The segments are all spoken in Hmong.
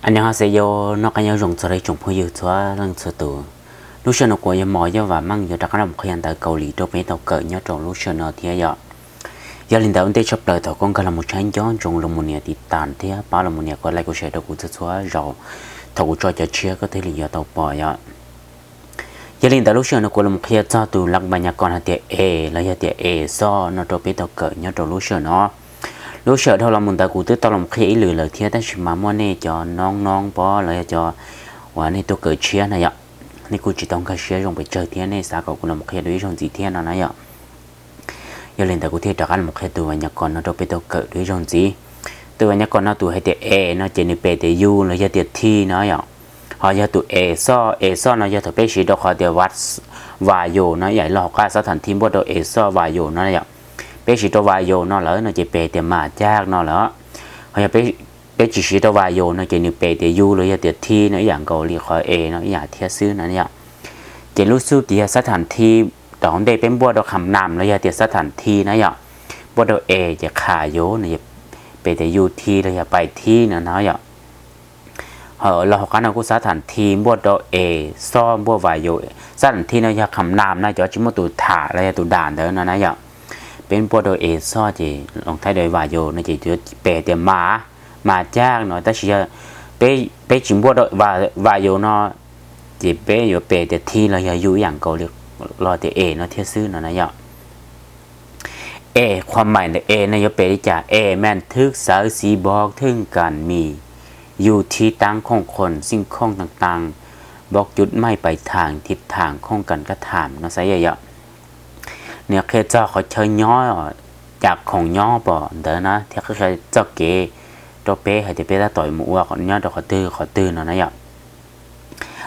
Anyohaseyo, noj qab nyob zoo txog rau ib tsoom phooj ywg txhua leej txhua tus. Lub sij hawm no kuv yog Mos Yaj Vam Meej yuav rov qab los qhia ntawv Kaus Lim rau peb tau kawm nyob rau lub sij hawm no thiab yom. Yog li ntawd ua ntej tshaj plaws thov koj nkag los mus saib nco ntsoov los mus nias tiv tas thiab pab los mus nias like, share rau kuv txhua txhua zaus. Thaum kuv tso cov tshiab koj thiaj li yuav tau pom yom. Yog li ntawd lub sij hawm no kuv los qhia txog tus lab vas nyas kos hais tias es los yog tias es xoj no rau peb tau kawm nyob rau lub sij hawm no. Lub sij hawm dhau los mus ntawd kuv twb tau los qhia ib lwm lawm thiab, tab sis mas muaj nej cov noob noob pob los yog cov uas nej tuaj kawm tshiab na yom, nej kuj tsis tau nkag siab zoo pes tsawg thiab nej xav kom kuv los qhia dua ib zaug ntxiv thiab no na yom. Yog li ntawd kuv thiaj rov qab los qhia tus vas nyas kos no rau peb tau kawm dua ib zaug ntxiv. Tus vas nyas kos no tus hais tias es no ces nws pes tias yus los yog tias thi no yom. Ho yog tus es xoj, es xoj no yog thaum peb siv rau qhov tias vas, vas yus no ib yam li hauv qab xab thas thi npuaj rau es xoj vas yus no yom. Peb siv rau vas yus no lawm no ces pes tias mas cag no lawm. Ho yog peb tsis siv rau vas yus no ces nws pes tias yus los yog tias thi no ib yam nkaus li qhov es no ib yam thiab xwb no yom. Ces lub xub ces yog xab thas thi, rau hauv ntej peb npuaj rau kham nam los yog tias xab thas thi na yom, npuaj rau es ces kham yus no pes tias yus thi los yog pais thi no no yom. Ho los hauv qab no kuj xab thas thi npuaj rau es xoj npuaj vas yus, xab thas thi no yog kham nam na, cov tsis muaj tus tham los yog tus dam ntawd no na yom. Peb npuaj rau es xoj ces los thaij rau vas yus no ces yuav pes tias mas, mas cag no, tab sis yog peb tsis npuaj rau vas yus no ces peb yuav pes tias thi los yog yus ib yam nkaus li los tias es no thiab xwb no na yom. Es qhuas maim ntawm es no yuav pes li cas? Es meem thwb xawv xi npog thwj kam mis yus thi taab khooj khoom xij khooj taag taag npog cuj maij pais thaam thib thaam khooj kam kab tham no xav yom. Nws qhia txog qhov chaw nyob, cas khoom nyob pom ntawd na thiab qhia txoj kev rau peb hais tias peb tab tom mus ua nyob rau qhov twg qhov twg no na yom.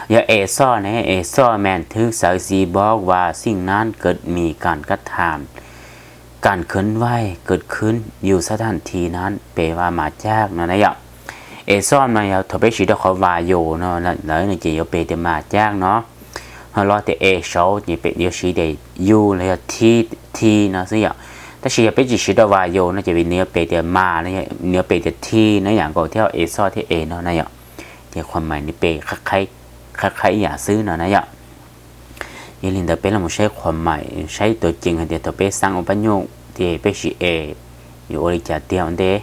Yog es xoj ne, es xoj meem thwb xawv xi npog vas xij nab kawm mis kam kab tham, kam khwv vaij kawm khwb yus xab thas thi nab pes vas mas cag no na yom. Es xoj no yog thaum peb siv rau qhov vas yus no lawm no ces yuav pes tias mas cag no. Ho los tias es saud ces peb yuav siv tias yus los yog thi, thi no xwb yom. Tab sis yog peb tsis siv rau vas yus no ces nws yuav pes tias mas, nws yuav pes tias thi no ib yam nkaus thiab es xoj thiab es no na yom. Ces qhuas maim nws pes qhab qhaib ib yam xwb no na yom. Yog li ntawd peb los saib qhuas maim, saib tuav ceev hais tias thaum peb xaab ua pab nyuj ces peb siv es yuav ua li cas tiag ua ntej.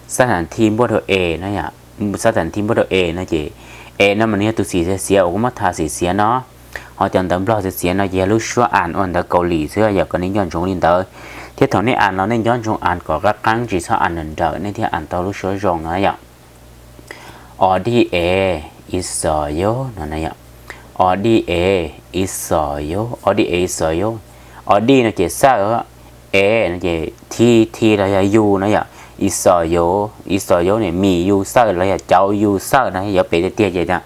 Xab thas thi npuaj rau es no yom, xab thas thi npuaj rau es no ces es no mas nws yog tus xim xiav xiav uas kuv muab tha xim xiav no. Ho cov ntawv nplog xiav xiav no ces yog lub suab as ua ntawv Kaus Lim xwb yom, kom nej nco ntsoov li ntawd. Thiab thaum nej as los nej nco ntsoov as kom qab qeeb tsis txhob as nrawm nrawm nej thiaj as tau lub suab zoo no yom. Os dij es ib xos yos no na yom. Os dij es ib xos yos, os dij es ib xos yos. Os dij no ces xawj, es no ces thi, thi los yog yus no yom. Ib xos yos, ib xos yos ne mis yus xawj los yog cauv yus xawj no yuav pes tiag tiag ces tias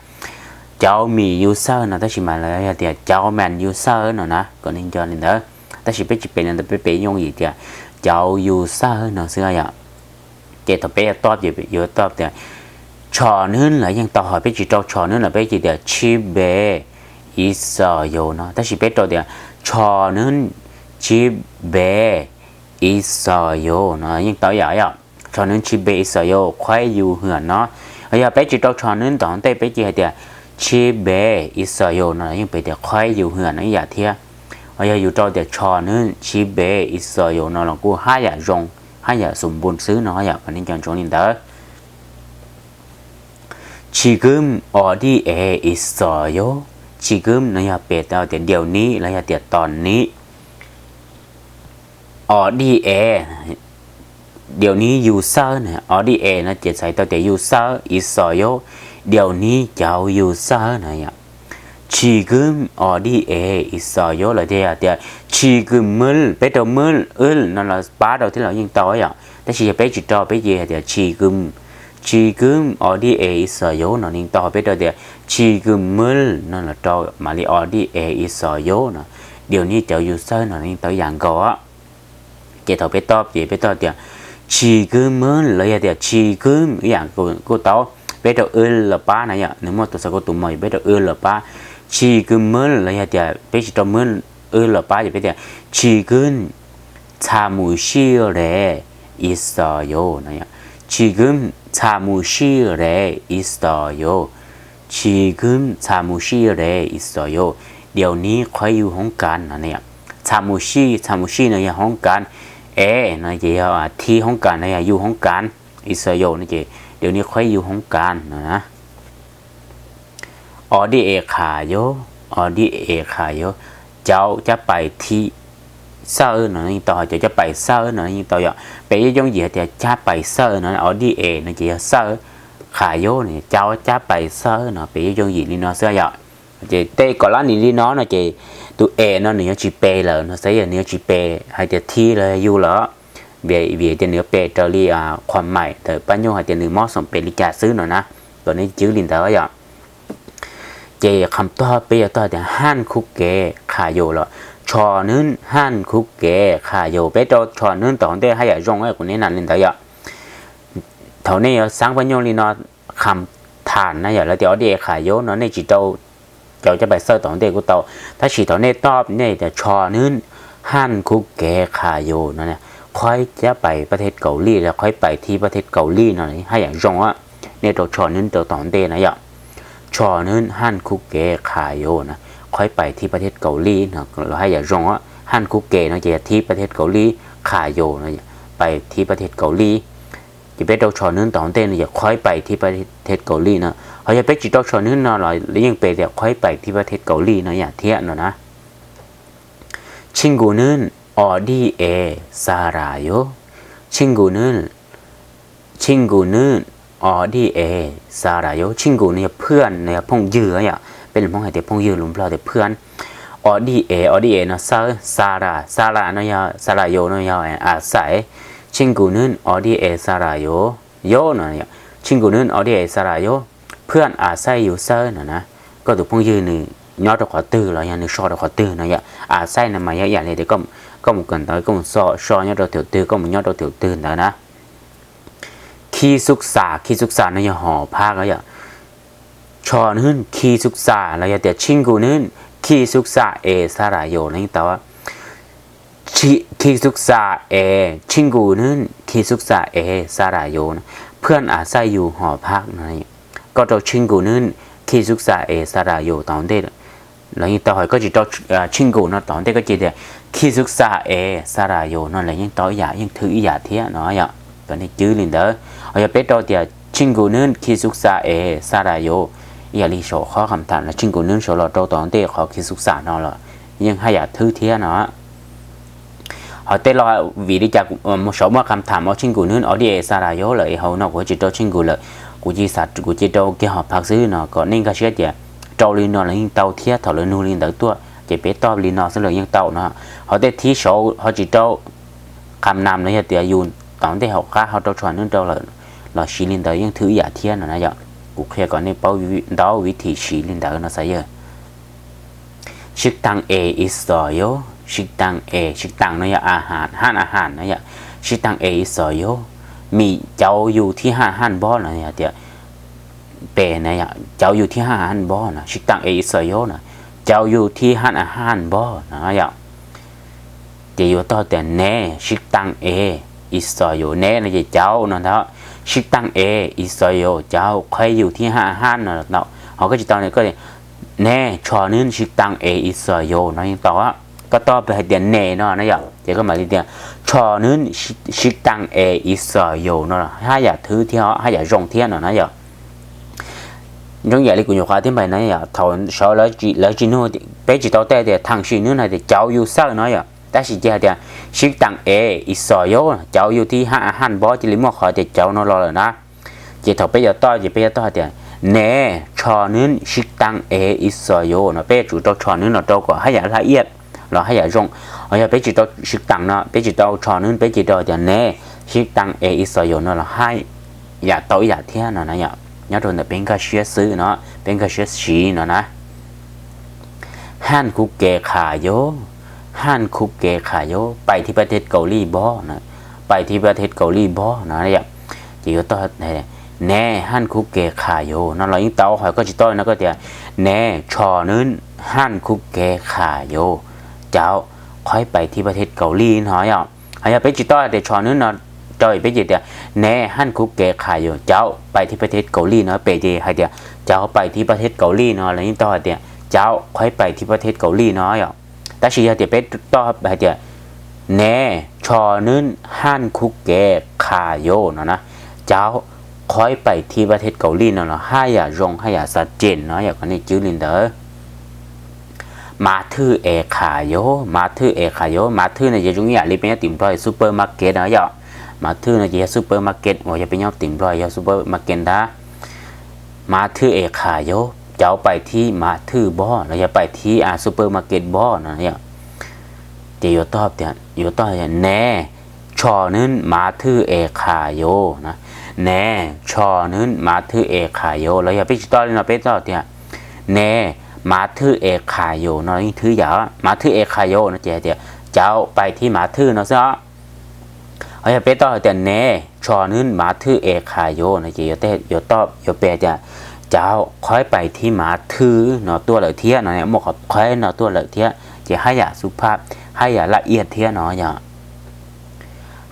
cauv mis yus xawj no, tab sis mas los yog tias cauv mas yus xawj no na, kom nej nco li ntawd. Tab sis peb tsis pes li ntawd, peb pes yooj yim tias cauv yus xawj no xwb yom. Ces thaum peb yuav toj ces yuav toj tias tsho nwb los yeej tau, ho peb tsis rau tsho nwb los peb cia tias tshib npe ib xos yos no, tab sis peb rau tias tsho nwb tshib npe ib xos yos no yeej tau yom, yom. Tsho nwb tshib npe ib xos yos khuaib yus hwm no. Ho yog peb tsis rau tsho nwb tom ntej peb cia hais tias tshib npe ib xos yos no yeej pes tias khuaib yus hwm no ib yam thiab. Ho yog yus rau tias tsho nwb tshib npe ib xos yos no los kuj haj yam zoo, haj yam xum npu xwb no yom, kom nej nco ntsoov li ntawd. Tshis kwb os dij es ib xos yos. Tshis kwb no yog pes tau tias diaus nib los yog tias tos nib. Os dij es diaus nib yus xawb na, os dij es no ces txhais tau tias yus xawb ib xos yos, diaus nib cauv yus xawb na yom. Tshis kwb os dij es ib xos yos los tias, tias tshis kwb mwb, peb rau mwb wb no los pab rau thiab los yeej tau yom. Tab sis yog peb tsis rau peb cia hais tias tshis kwb, tshis kwb os dij es ib xos yos no yeej tau, peb rau tias tshis kwb mwb no los rau mam li os dij es ib xos yos no, diaus nib cauv yus xawb no yeej tau ib yam nkaus. Ces thaum peb toj ces peb toj tias tshis kwb mwb los yog tias tshis kwb ib yam kuj tau, peb rau wb los pab na yom, nws muaj tus xav kuj tus mos yog peb rau wb los pab. Tshis kwb mwb los yog tias peb tsis rau mwb wb los pab ces peb tias tshis kwb txha mus sij le ib xos yos no yom. Tshis kwb 사무실에 있어요. 지금 사무실에 있어요. điều này khỏi yu hoob kas no ne. 사무실, 사무실 no yog hoob kas, 에 no ces yog thib hoob kas no yog yu hoob kas, 있어요 no ces điều này khỏi yu hoob kas no na. 어디에 가요? 어디에 가요? Cov cab pais thib xawb no yeej tau, cov cab pais xawb no yeej tau yom. Peb yooj yooj yim hais tias cab pais xawb no, 어디에 no ces yog xawb, 가요 no cov cab pais xawb no, peb yooj yooj yim li no xwb yom. Ces tej kom lab nim li no no ces tus 에 no nws yuav tsis pe lawm no xwb, yog nws yuav tsis pe hais tias thib los yog yu lawm, vim tias nws yuav pe raws li qhov mais ntawm pab nyuj hais tias nws mob xoom pe li cas xwb no na. Kom nej cwb li ntawd yom. Ces qhov tog peb yuav tog tias 한 국에 가요 los sos nws 한 국에 가요, peb rau sos nws tom ntej haj yam zoo, kuv niaj hnub hais li ntawd yom. Thaum nej yuav xaab pab nyuj li no, qhov tham na yom, lawv tias 어디에 가요 no nej tsis rau cov cab pais xawb tom ntej kuj tau, tab sis thaum nej tog nej tias sos nws 한 국에 가요 no, khỏi cab pais pab thej Kaus Lim los khỏi pais thib pab thej Kaus Lim no haj yam zoo, nej rau sos nws rau tom ntej na yom. sos nws 한 국에 가요 no, khỏi pais thib pab thej Kaus Lim no los haj yam zoo, 한 국에 no ces thib pab thej Kaus Lim, 가요 no pais thib pab thej Kaus Lim. Ces peb rau sos nws tom ntej no ces khỏi pais thib pab thej Kaus Lim no, ho yog peb tsis rau sos nws no los yeej pe tias khỏi pais thib pab thej Kaus Lim no yam thiab no na. 친구는 어디에 살아요? 친구는, 친구는 어디에 살아요? 친구 no yog พื่อน no yog phooj ywg yom, peb lus Hmoob hais tias phooj ywg, lus Nplog tias พื่อน. 어디에, 어디에 no xawb, 살아, 살아 no yog, 살아요 no yog a xais. 친구는 어디에 살아요? Yo no, 친구는 어디에 살아요? พื่อน a xais yus xawb no na. Koj tus phooj ywg nws nyob rau qhov twg los yog nws so rau qhov twg no yom. A xais no mas yog ib yam li tias koj mus kawm ntawv, koj mus so nyob rau thaum twg, koj mus nyob rau thaum twg ntawd na. 기숙사, 기숙사 no yog hoo phab yom. sos nws 기숙사 los yog tias 친구는 기숙사에 살아요 los yeej tau. 기숙사에, 친구는 기숙사에 살아요 no, พื่อน a xais yus hoo phab no. Koj rau 친구는 기숙사에 살아요 tom ntej los yeej tau, ho koj tsis rau 친구 no tom ntej, koj cia tias 기숙사에 살아요 no los yeej tau ib yam, yeej thwj ib yam thiab no yom. Kom nej cwb li ntawd, ho yog peb rau tias 친구는 기숙사에 살아요, ib yam li saum qhov qhov tham los 친구는 saum los rau tom ntej qhov 기숙사 no los yeej haj yam thwj thiab no. Ho tej los vim li cas saum muaj qhov tham ua 친구는 어디에 살아요 lawm es hauv no kuv tsis rau 친구 lawm, kuv cia, kuv cia rau kiag hoo phab xwb no, kom nej nkag siab tias rau li no los yeej tau thiab, thaum lawv nug li ntawd tuaj ces peb tog li no xwb los yeej tau no. Ho tej thib saud ho tsis rau qhov tham los yog tias yus tom ntej hauv qab ho rau sos nws rau lawm los siv li ntawd yeej thwj ib yam thiab no na yom. Kuv qhia kom nej paub ntau vib thim siv li ntawd no xav yawg. 식당에 있어요. 식당에, 식당 no yog a has, haj a has no yom. 식당에 있어요. Mim cauv yus thib haj a has npob no yog tias pe na yom, cauv yus thib haj a has npob no, 식당에 있어요 no, cauv yus thib haj a has npob no yom. Ces yuav tog tias 네, 식당에 있어요, 네 no ces cauv no ntag, 식당에 있어요 cauv, qhov yus thib haj a has no tau. Ho koj tsis tau ne, koj 네, 저는 식당에 있어요 no yeej tau. Koj tog pe hais tias 네 no na yom, ces koj mam li tias 저는 시, 식당에 있어요 no haj yam thwj thiab, haj yam zoo thiab no na yom. Zoo yam li kuv nyuam qhuav thiab npais no yom, thaum saud lawv tsis nug, peb tsis tau tej tias tham sim nws no tias cauv yus xawb no yom, tab sis ces hais tias 식당에 있어요, cauv yus thib haj a has npob, cia li muaj qhov tias cauv no los lawm na. Ces thaum peb yuav toj ces peb yuav toj hais tias 네, 저는 식당에 있어요 no, peb yuav tsum rau sos nws no rau kom haj yam laj iab los haj yam zoo. Ho yog peb tsis rau 식당 no, peb tsis rau sos nws, peb cia rau tias 네, 식당에 있어요 no los haj yam tau ib yam thiab no na yom. Nyob rau ntawm peb nkag siab xwb no, peb nkag siab siv no na. 한 국에 가요. 한 국에 가요, pais thib pab thej Kaus Lim npob no, pais thib pab thej Kaus Lim npob no yom. Ces yuav toj 네, 한 국에 가요 no los yeej tau, ho koj tsis tau no koj tias 네, 저는 한 국에 가요, cauv, qhov pais thib pab thej Kaus Lim no yom. Ho yog peb tsis tau tias sos nws no Peb ces tias แน่ ฮั่นคุกเข่าอยู่, cháu phải thi ประเทศเกาหลี no, pem ces hais tias cháu phải thi ประเทศเกาหลี no los yeej tau hais tias cháu ข้อย phải thi ประเทศเกาหลี no yom. Tab sis yog tias peb toj hais tias แน่ ชอ นึ่น ฮั่นคุกเข่าอยู่ no na, cháu ข้อย phải thi ประเทศเกาหลี no los haj yam zoo haj yam xav cees no yom, kom nej cwb li ntawd. มาซื้อเอขายอยู่, มาซื้อเอขายอยู่, มาซื้อ no ces zoo ib yam li peb nyob tim Nplog supermarket no yom. มาซื้อ no ces yog supermarket uas yog peb nyob tim Nplog yog supermarket ntag. มาซื้อเอขายอยู่, cháu phải thi มาซื้อ bó los yog phải thi supermarket bó no yom. Ces yuav toj tias, yuav toj tias แน่ ชอ นึ่น มาซื้อเอขายอยู่ นะ, แน่ ชอ นึ่น มาซื้อเอขายอยู่ los yog peb tsis toj li no peb toj tias แน่ มาซื้อเอขายอยู่ no yeej thwj yam. มาซื้อเอขายอยู่ no ces hais tias cháu phải thi มาซื้อ no xwb os. Ho yog peb toj hais tias แน่ ชอ นึ่น มาซื้อเอขายอยู่ no ces yuav toj, yuav pem tias cháu ข้อย phải thi มาซื้อ no tuaj lawm thiab no, muaj qhov ข้อย no tuaj lawm thiab ces haj yam สุภาพ, haj yam ละเอียด thiab no yom.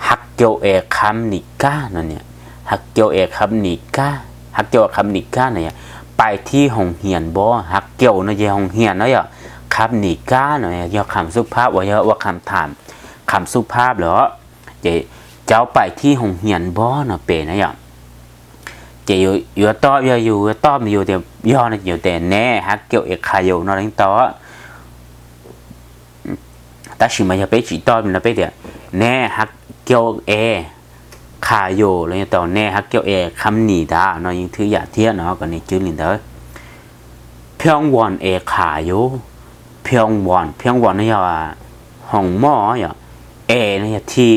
ฮักเกียวแอ คำนี้ก้า no, ฮักเกียวแอ คำนี้ก้า, ฮักเกียวแอ คำนี้ก้า no yog ไปที่โรงเรียนบ่, ฮักเกียว no ces โรงเรียน no yom, คำนี้ก้า no yog คำสุภาพ uas yog ua คำถาม, คำสุภาพ lawm. Ces cháu ไปที่โรงเรียนบ่ no pem na yom. Ces yuav toj, yog yus yuav toj yus tias yog no ces yus tias แน่ ฮักเกียวแอ ขายอยู่ no yeej tau. Tab sis mas yog peb tsis toj no peb tias แน่ ฮักเกียวแอ ขายอยู่ los yog tau แน่ ฮักเกียวแอ คำนี้ ntag no yeej thwj yam thiab no, kom nej cwb li ntawd. 平安夜 ขายอยู่, 平安夜, 平安夜 no yog hoos moj yom, 夜 no yog ที่,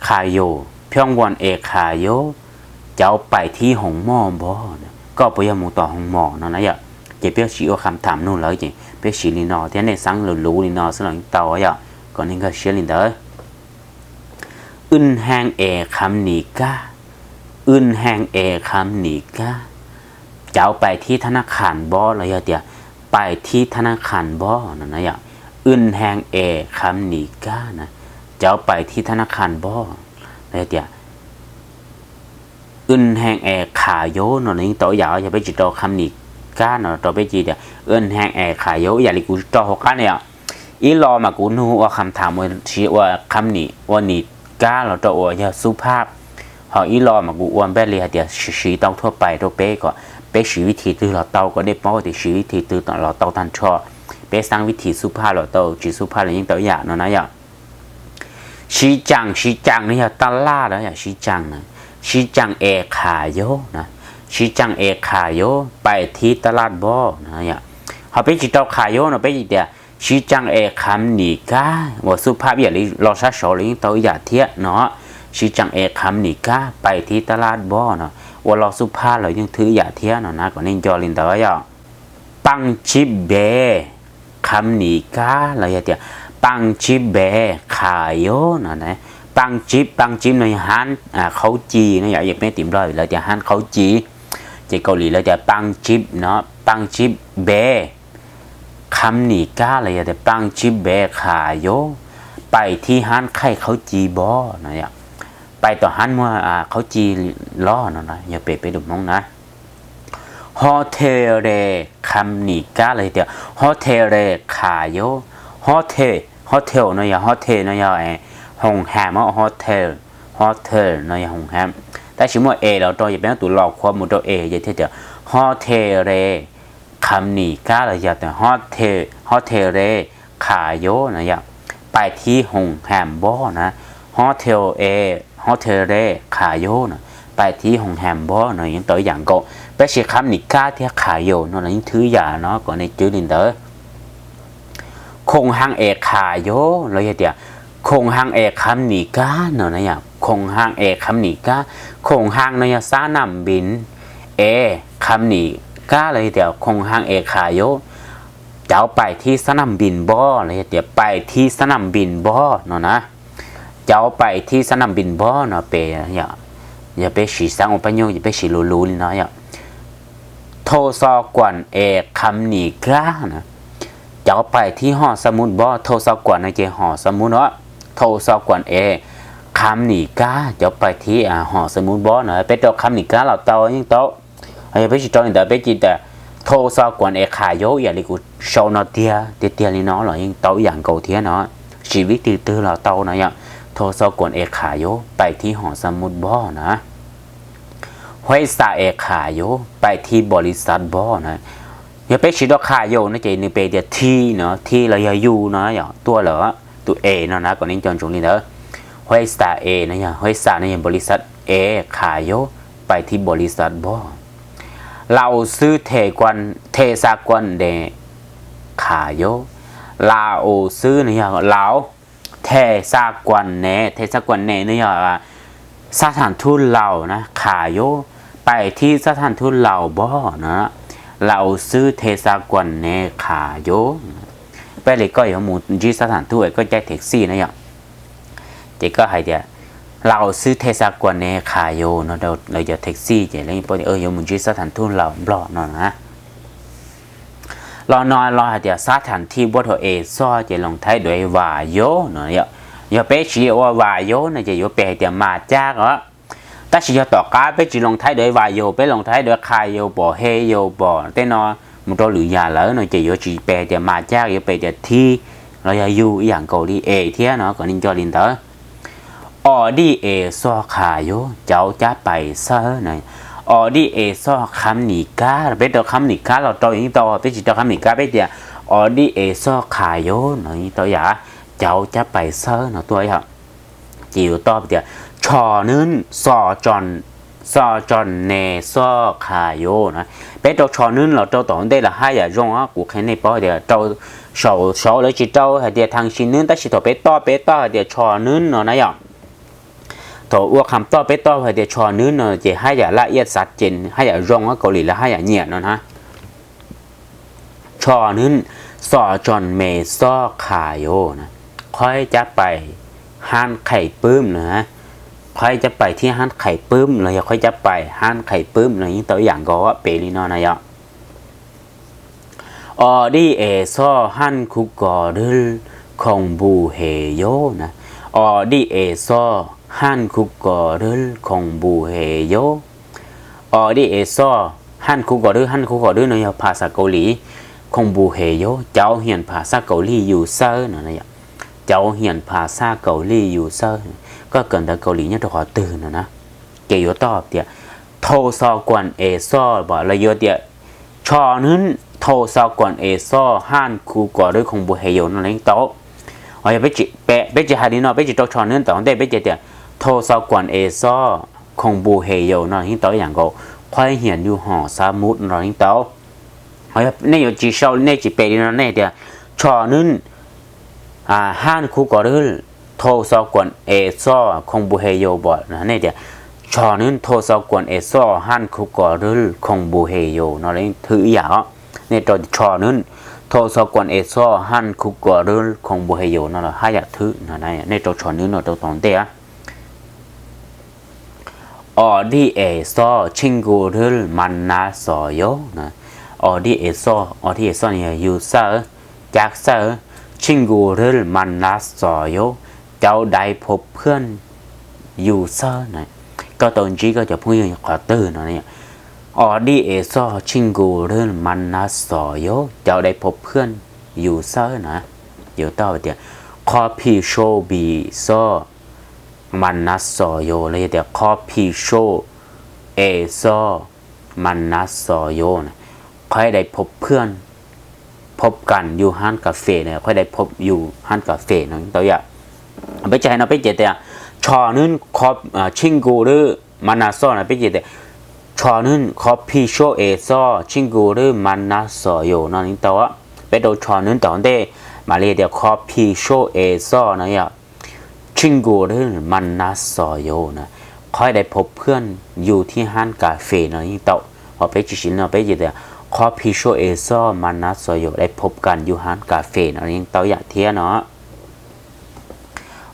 ขายอยู่, 平安夜 ขายอยู่, cháu ไปที่โรงหมอบ่, koj puas yog mus tom hoos mos no na yom. Ces peb siv ua คำถาม nug lawv ces peb siv li no thiab, nej xav luv luv li no xwb los yeej tau yom, kom nej nkag siab li ntawd. ငွေလိမ် ငွေလိမ် คำนี้ก้า, ငွေလိမ် ငွေလိမ် คำนี้ก้า, cháu ไปที่ธนาคารบ่ los yog tias ไปที่ธนาคารบ่ no na yom. ငွေလိမ် ငွေလိမ် คำนี้ก้า na, cháu ไปที่ธนาคารบ่ los yog tias ငွေလိမ် ငွေလိမ် ขายอยู่ no los yeej tau ib yam, yog peb tsis rau คำนี้ก้า no rau peb cia tias ငွေလိမ် ငွေလိမ် ขายอยู่ ib yam li kuv rau hauv qab ne yom. Ib lo mas kuv nug ua คำถาม uas siv ua คำนี้ ua นี้ก้า los rau uas yog สุภาพ, ho ib lo mas kuv ua npaj li hais tias siv tau ทั่วไป rau peb kom peb siv วิธี twg los tau, kom nej paub tias siv วิธี twg los tau tag nrho. Peb xav วิธี สุภาพ los tau, tsis สุภาพ los yeej tau ib yam no na yom. 市场, 市场 no yog ตลาด no yom, 市场 na, 市场 แอ ขายอยู่ นะ, 市场 แอ ขายอยู่, ไปที่ตลาดบ่ no yom. Ho peb tsis rau ขายอยู่ no peb tias 市场 แอ คำนี้ก้า uas สุภาพ ib yam li los sab saud los yeej tau ib yam thiab no. 市场 แอ คำนี้ก้า ไปที่ตลาดบ่ no, ua los สุภาพ los yeej thwj ib yam thiab no na, kom nej nco li ntawd yom. ปังจิบ แบ คำนี้ก้า los yog tias ปังจิบ แบ ขายอยู่ no. ปังจิบ, ปังจิบ no yog hab khaub ci no yom, peb tim Nplog lawv tias hab khaub ci, ces Kaus Lim lawv tias ปังจิบ no, ปังจิบ แบ คำนี้ก้า los yog tias ปังจิบ แบ ขายอยู่, ไปที่ร้านขายข้าวจี่บ่ no, ไป tom hab muag khaub ci los no, yog pem peb lus Hmoob na. โฮเทล แด คำนี้ก้า los yog tias โฮเทล แด ขายอยู่, โฮเทล, โฮเทล no yog โฮเทล no yog โฮงแฮม, โฮเทล, โฮเทล no yog โฮงแฮม, tab sis muaj แอ los rau, yog peb tus los qhuav mus rau แอ ces thiaj tias โฮเทล แด คำนี้ก้า los yog tias โฮเทล แด ขายอยู่ no yog ไปที่โฮงแฮมบ่ นะ, โฮเทล แด ขายอยู่ no, ไปที่โฮงแฮมบ่ no yeej tau ib yam nkaus. Peb siv คำนี้ก้า thiab ขายอยู่ no los yeej thwj ib yam no, kom nej cwb li ntawd. โครงห้างแอ ขายอยู่ los yog tias โครงห้างแอ คำนี้ก้า no na yom, โครงห้างแอ คำนี้ก้า, โครงห้าง no yog สนามบิน, แอ คำนี้ก้า los yog tias โครงห้างแอ ขายอยู่, cháu ไปที่สนามบินบ่ los yog tias ไปที่สนามบินบ่ no na. Cháu ไปที่สนามบินบ่ no pem, yog peb siv xab ua paj nyuj ces peb siv luv luv li no yom. โทรศัพท์ แอ คำนี้ก้า นะ, cháu ไปที่ห้องสมุดบ่, โทรศัพท์ no ces ห้องสมุด no, โทรศัพท์ แอ Kham Nim Kab cov pais thib hom xab mub npob no, peb rau Kham Nim Kab los tau yeej tau. Yog peb tsis rau li ntawd peb cia li tias thau xo kuam es kham yau ib yam li kuv sau no tiag tiag tiag li no los yeej tau ib yam nkaus thiab no. Tsis vib twg twg los tau no yom. Thau xo kuam es kham yau pais thib hom xab mub npob na. Huaib xa es kham yau pais thib npau li xav npob na. Yog peb siv rau kham yau no ces nws pem tias thi no, thi los yog yus no yom, tuaj lawm tus es no na kom nej nco ntsoov li ntawd. Huaib xa es no yog, huaib xa no yog npau li xav es kham yau pais thib npau li xav npob. Lau xwb the xa kuam nes kham yau. Lau xwb no yog lau, the xa kuam nes, the xa kuam nes no yog xab tham thuj laus na, kham yau pais thib xab tham thuj laus npob na. Lau xwb the xa kuam nes kham yau. Peb li koj yuav mus ntsib xab tham thuj es koj caij thev xij na yom, ces koj hais tias lau xwb the xa kuam nes kham yau no rau lawv cov thev xij ces lawv yuav mus ntsib xab tham thuj laus nplog no na. Los no los hais tias xab tham thij npuab rau es xoj ces loos thaib duav vas yaus no yom. Yog peb siv ua vas yaus no ces yuav pem hais tias mas cab os. Tab sis yog tom qab peb tsis loos thaib duav vas yaus, peb loos thaib duav kham yau pom, he yau pom tej no mus rau lwm yam lawm no ces yuav tsis pem hais tias mas cab, yuav pem tias thij los yog yus ib yam nkaus li es thiab no kom nej nco li ntawd. Os dij es xoj kham yau cauv cab pais xawb na. Os dij es xoj kham nim kab, peb rau kham nim kab los rau yeej tau, peb tsis rau kham nim kab peb tias os dij es xoj kham yau no yeej tau yam, cauv cab pais xawb no tuaj yom. Ces yuav toj tias tsho nwb xo tso nes xoj kham yau na. Peb rau tsho nwb los rau tom ntej los haj yam zoo, kuv qhia nej paub tias rau saum saud lawv tsis rau hais tias thaj si nwb, tab sis thaum peb toj peb toj hais tias tsho nwb no na yom. Thaum ua qham toj peb toj hais tias tsho nwb no ces haj yam laj iab xav ces haj yam zoo, Kaus Lim lawv haj yam nyiam no na. Tsho nwb xo tso mes xoj kham yau na. Qhoib cab pais hab qhais pwb no, qhoib cab pais thiab hab qhais pwb los yog qhoib cab pais hab qhais pwb no yeej tau ib yam nkaus pem li no na yom. Os dij es xoj haj khuv kos dwb khoom npus hem yau na. Os dij es xoj haj khuv kos dwb khoom npus hem yau. Os dij es xoj haj khuv kos dwb, haj khuv kos dwb no yog phas xas Kaus Lim, khoom npus hem yau, cauv hiam phas xas Kaus Lim yus xawb no. Cauv hiam phas xas Kaus Lim yus xawb, koj kawm ntawv Kaus Lim nyob rau qhov twg no na. Ces yuav toj tias thau xo kuam es xoj los yuav tias tsho nwb thau xo kuam es xoj haj khuv kos dwb khoom npus hem yau no yeej tau. Ho yog peb tsis hais li no, peb tsis rau tsho nwb tom ntej, peb cia tias thau xo kuam es xoj khoom npus hem yau no yeej tau ib yam nkaus, qhoib hiam yus hom xab mub no yeej tau. Nej yuav tsis sau, nej tsis pem li no, nej tias tsho nwb haj khuv kos dwb thau xo kuam es xoj khoom npus hem yau pom, nej tias tsho nwb thau xo kuam es xoj haj khuv kos dwb khoom npus hem yau no yeej thwb ib yam os. Nej rau tsho nwb thau xo kuam es xoj haj khuv kos dwb khoom npus hem yau no los haj yam thwb no, nej rau tsho nwb no rau tom ntej. Os dij es xoj tsheej nkus dwb mas nas xos yau na. Os dij es xoj, os dij es xoj no yog yus xawb, cab xawb, tsheej nkus dwb mas nas xos yau, cauv daiv phov phwaj yus xawb na. Koj tau ntsib koj cov phooj ywg qhov twg no, os dij es xoj tsheej nkus dwb mas nas xos yau, cauv daiv phov phwaj yus xawb na. Yuav tau tias qho phi sau pis xoj mas nas xos yau los yog tias qho phi sau es xoj mas nas xos yau na. Qhoib daiv phov phwaj, phov kas yus hab kas fes na, qhoib daiv phov yus hab kas fes no tau yam. Peb tsis hais no peb cia tias tsho nwb, tsheej nkus dwb mas nas xoj no peb cia tias tsho nwb qho phi sau es xoj tsheej nkus dwb mas nas xos yau no yeej tau. Peb rau tsho nwb tom ntej mam li tias qho phi sau es xoj no yog tsheej nkus dwb mas nas xos yau na. Qhoib daiv phov phwaj yus thiab hab kas fes no yeej tau. Ho peb tsis siv no peb cia tias qho phi sau es xoj mas nas xos yau, daiv phov kas yus hab kas fes no yeej tau yam thiab no.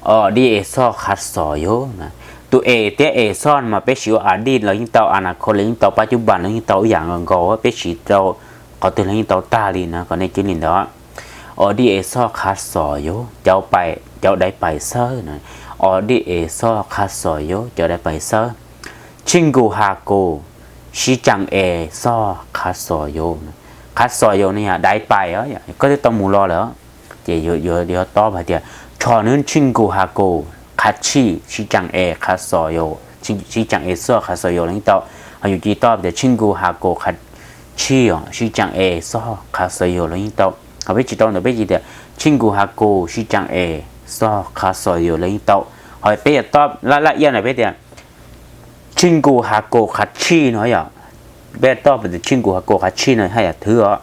Os dij es xoj qhav xos yau na. Tus es thiab es xoj no mas peb siv ua a dij los yeej tau, a nas khos los yeej tau, pab cub npas los yeej tau, ib yam nkaus, peb siv rau qhov twg los yeej tau tag li no, kom nej cia li ntawd. Os dij es xoj qhav xos yau, cauv daiv pais xawb na. Os dij es xoj qha xos yos cov daiv pais xawb. Tsij nkus has kus sib caas es xoj qha xos yos. Qha xos yos no yog daiv pais os, koj twb tau mus los lawm, ces yuav tob hais tias, tsho nwb tsij nkus has kus qha tshij sib caas es qha xos yos, sib caas es xoj qha xos yos los yeej tau. Ho yus cia li tob tias tsij nkus has kus qha tshij os sib caas es xoj qha xos yos los yeej tau. Ho peb tsis tau ntawd peb cia li tias tsij nkus has kus sib caas es xoj qha xos yos los yeej tau. Ho peb yuav tob laj laj iab no peb tias tsij nkus has kus qha tshij no yom. Peb tob tias tsij nkus has kus qha tshij no haj yam thwb os.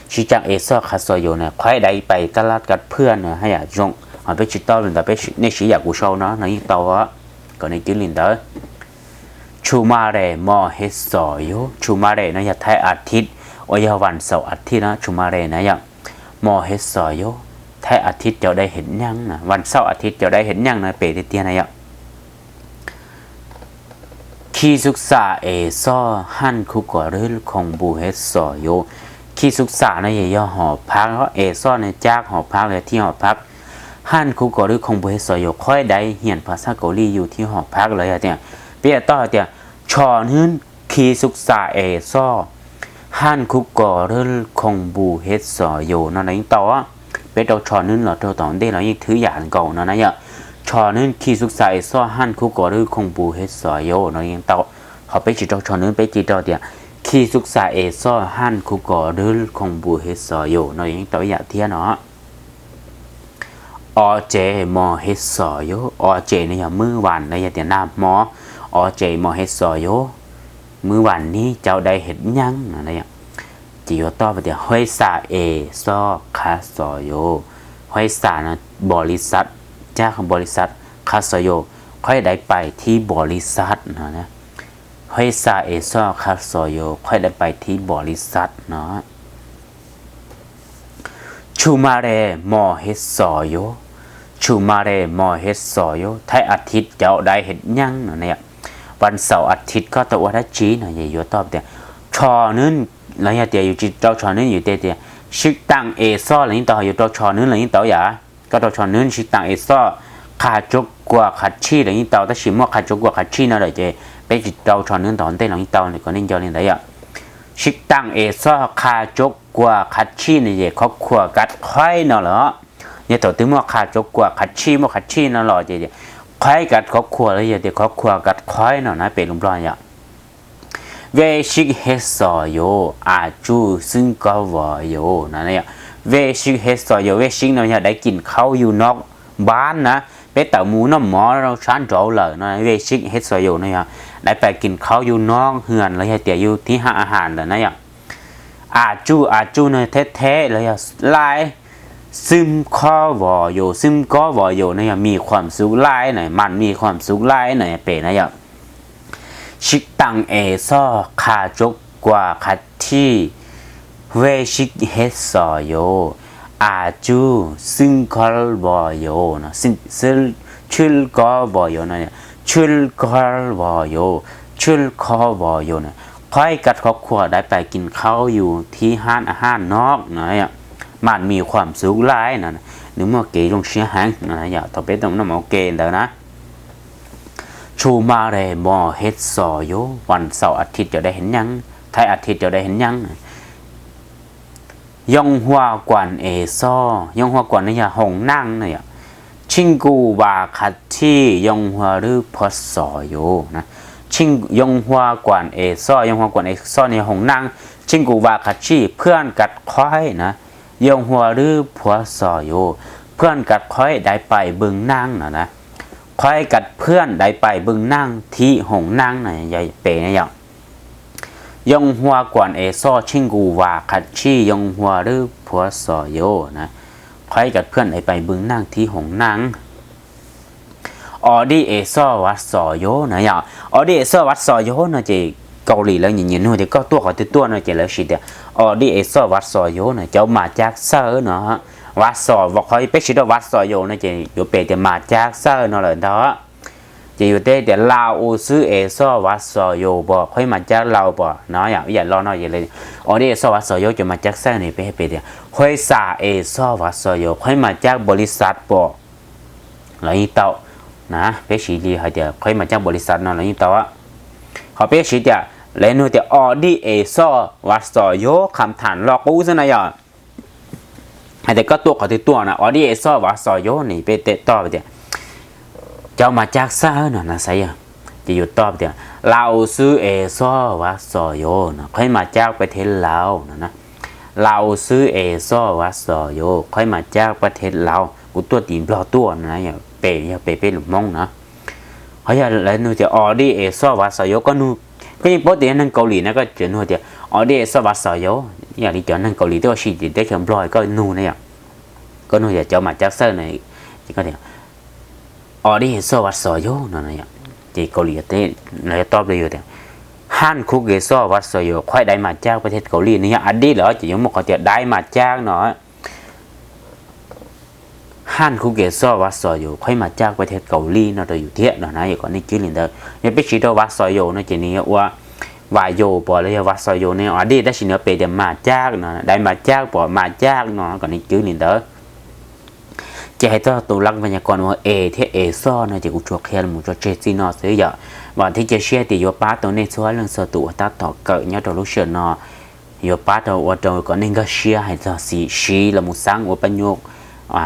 Sib caas es xoj qha xos yos na, qhuaib daiv pais tab laj kab phwaj no haj yam zoo. Ho peb tsis tob li ntawd, nej siv yam kuv sau no no yeej tau os. Kom nej cwb li ntawd. Tshu ma res mos hev xos yos. Tshu ma res no yog thaib as thiv uas yog vas xaum as thiv no, tshu ma res na yom. Mos hev xos yos, thaib as thiv cov daiv hev nyeej na, vas xaum as thiv cov daiv hev nyeej no pem tiag tiag na yom. Khi xub xam es xoj haj khub kos rwb khoos npus hev xos yos. Khi xub xam no yog hom phab, es xoj no cab hom phab los yog thib hom phab. Haj khub kos rwb khoos npus hev xos yos, qhuaib daiv hiam phas xaj kaus lij yus thib hom phab los yog tias, peb yuav tob hais tias, tsho nwb khi xub xam es xoj haj khub kos rwb khoos npus hev xos yos no los yeej tau. Peb rau tsho nwb los rau tom ntej los yeej thwb yam nkaus no na yom. Tsho nwb khi xub xam es xoj haj khub kos rwb khoos npus hev xos yos no yeej tau. Ho peb tsis rau tsho nwb, peb cia li rau tias khi xub xam es xoj haj khub kos rwb khoos npus hev xos yos no yeej tau ib yam thiab no. Os tsev mos hev xos yos, os tsev no yog mwb vas los yog tias nag hmo. Os tsev mos hev xos yos, mwb vas nib cov daiv hev nyeej no. Ces yuav tob tias huaib xam es xoj qha xos yos. Huaib xam no npos lis xav, cab npos lis xav, qha xos yos, qhuaib daiv pais thib npos lis xav no. Huaib xam es xoj qha xos yos, qhuaib daiv pais thib npos lis xav no. Tshu ma res mos hev xos yos. Tshu ma res mos hev xos yos, thaib as thiv cov daiv hev nyeej no na. Vas xaum as thiv koj tau ua dab tsi no es yuav tob tias tsho nwb, los yog tias yus tsis rau tsho nwb yus tias sib taam es xoj los yeej tau, ho yus rau tsho nwb los yeej tau yom. Koj rau tsho nwb sib taam es xoj qha tsuab kuas qha tshij los yeej tau, tab sis muaj qha tsuab kuas qha tshij no lawm ces peb tsis rau tsho nwb tom ntej los yeej tau, kom nej nco li ntawd yom. Sib taam es xoj qha tsuab kuas qha tshij no ces khov khuas kav qhuaib no lawm. Yog thaum twg muaj qha tsuab kuas qha tshij, muaj qha tshij no los ces qhuaib kav khov khuas los yog tias khov khuas kav qhuaib no na pem lus Nplog yom. Vej sib hev xos yos, as tsuj xwb koj vos yos no. Vej sib hev xos yos, vej sib no yog daiv kis khaub yus noj npab na. Peb tawm mus noj mov rau sab nraud lawm no, vej sib hev xos yos no yog daiv pais kis khaub yus noj hwj los yog tias yus thib haj a has lawm na yom. As tsuj, as tsuj no theb theb los yog laij, xwb koj vos yos, xwb koj vos yos no yog mis khuam xub laij na, mas mis khuam xub laij na pem na yom. Sib taam es xoj qha tsuab kuas qha tshij, vej sib hev xos yos, as tsuj xwb koj vos yos no, tshwb koj vos yos no, tshwb koj vos yos, tshwb koj vos yos no. Qhuaib kav khov khuas daiv pais kis khaub yus thib haj a has noj no, mas mis khuam xub laij no. Nws muaj kev zoo siab heev no yom, thaum peb tau noj mov ua ke ntawd na. Tshu ma res mos hev xos yos, vas xaum as thiv cov daiv hev nyeej, thaib as thiv cov dais hev nyeej. Yoo hua kuam es xoj, yoo hua kuam no yog hoos naaj no yom. Tsij nkus vas qhav tshij yoo hua lwb phuav xos yos. Yoo hua kuam es xoj, yoo hua kuam es xoj no yog hoos naaj, tsij nkus vas qhav tshij เพื่อน kav qhuaib na, yoo hua lwb phuav xos yos, เพื่อน kav qhuaib daiv pais npwg naaj no na. Qhuaib kav เพื่อน daiv pais npwg naaj thib hoos naaj no pem na yom. Yoo hua kuam es xoj tsij nkus vas qhav tshij yoo hua lwb phuav xos yos na. Qhuaib kav เพื่อน daiv pais npwg naaj thib hoos naaj. Os dij es xoj vav xos yos na yom. Os dij es xoj vav xos yos no ces Kaus Lim lawv nyiam nyiam nug tias koj tuaj qhov twg tuaj no ces lawv siv tias os dij es xoj vav xos yos na. Cov mas cab xawj no, vav xos, qhov peb siv rau vav xos yos no ces yuav pem tias mas cab xawj no lawm ntag. Ces yus teb tias เรา u xwb es xoj vav xos yos pom, qhuaib mas cab เรา pom no yom. Ib yam lo no es os dij es xoj vav xos yos cov mas cab xawj no peb pem tias บริษัท es xoj vav xos yos, qhuaib mas cab บริษัท pom. los yeej tau na. Peb siv li hais tias ใครมาจากบริษัท no los yeej tau. Ho peb siv tias lawv nug tias ออดี้เอซอร์ วาสอย คำถาม lo qub xwb na yom. Hais tias koj tuaj qhov twg tuaj no ออดี้เอซอร์ วาสอย no peb teb toj tias เจ้ามาจากไส no na xav yog, ces yuav toj tias เราซื้อเอซอร์ วาสอย no ใครมาจากประเทศลาว no na. เราซื้อเอซอร์ วาสอย ใครมาจากประเทศลาว kuv tuaj tim Nplog tuaj no na, pem yog pem peb lus Hmoob no. Ho yog lawv nug tias ออดี้เอซอร์ วาสอย koj nug, koj yeej paub tias yog neeg Kaus Lim na koj tseem nug tias ออดี้เอซอร์ วาสอย yog li cov neeg Kaus Lim twb ua si tim teb chaws Nplog koj nug na yom. Koj nug tias เจ้ามาจากไส no, ces koj tias ออดี้เอซอร์ วาสอย no, ces Kaus Lim teb, lawv yuav toj li yus tias ฮั่นคุกเอซอร์ วาสอย ใครมาจากประเทศเกาหลี no yog ออดี้lawm ces yuav muaj qhov tias ได้มาจาก no. ฮั่นคุกเอซอร์ วาสอย ใครมาจากประเทศเกาหลี no rau yus thiab no na. Yog kom nej cwb li ntawd, yog peb siv rau วาสอย no ces nws yuav ua วาสอย pom los yog วาสอย no ออดี้, tab sis nws yuav pem tias มาจาก no, ได้มาจาก pom มาจาก no, kom nej cwb li ntawd. Ces hais txog tus lab vay nyas kos ua e thiab e xoj no ces kuv tsuas qhia los tso tseg txij no xwb yom. Vam thiab cia siab tias yuav pab tau nej txhua leej txhua tus uas tab tom kawm nyob rau lub sij hawm no, yuav pab rau ua rau kom nej nkag siab hais txog siv los mus xaab ua paj nyuj,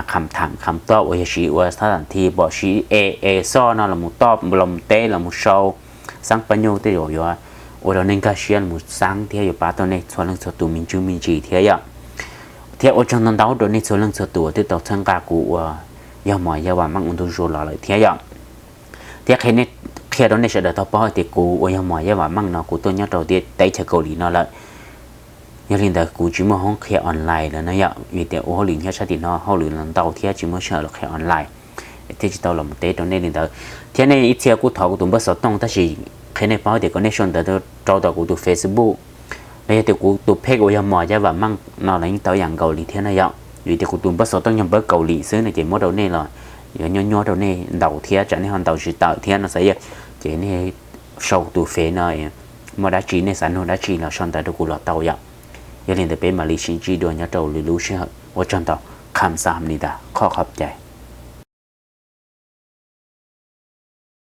kham tham kham toj uas yog siv ua xab tham thi pom siv e e xoj no los toj los teb los sau xaab paj nyuj tej zaum yuav ua rau nej nkag siab los xaab thiab yuav pab tau nej txhua leej txhua tus me ntsis me ntsis thiab yom. Thiab ua tsaug ntau ntau rau nej txhua leej txhua tus uas twb tau txhawb nqa kuv uas yog Mos Yaj Vam Meej ua ntu zus los lawm thiab yom. Thiab qhia rau nej sawv daws tau paub hais tias kuv uas yog Mos Yaj Vam Meej no kuv tuaj nyob rau teb chaws Kaus Lim no lawm. Yog li ntawd kuv tsis muaj hoob qhia online lawm no yom, vim tias ua hauj lwm nyob sab tim no hauj lwm los ntau thiab tsis muaj sij hawm los qhia online, thiab tsis tau los teb rau nej li ntawd. Thiab nej ib txhia kuj thov kuv tus npawb xov tooj, tab sis qhia nej paub tias kom nej sau ntawv rau tom kuv tus Facebook los yog tias kuv tus page uas yog Mos Yaj Vam Meej no los yeej tau ib yam nkaus li thiab no yom. Vim tias kuv tus npawb xov tooj yog npawb Kaus Lim xwb no ces muab rau nej los yuav nyuaj nyuaj rau nej ntaus thiab tsam nej ho ntaus tsis tawm thiab no xav yog, ces nej sau tus fev no, muaj dab tsi nej xav nug dab tsi los sau ntawv rau kuv los tau yom. Yog li ntawd peb mam li sib ntsib dua nyob rau lwm lub sij hawm, ua tsaug ntau, kham xav ham li ntawd, qhov qhov cai.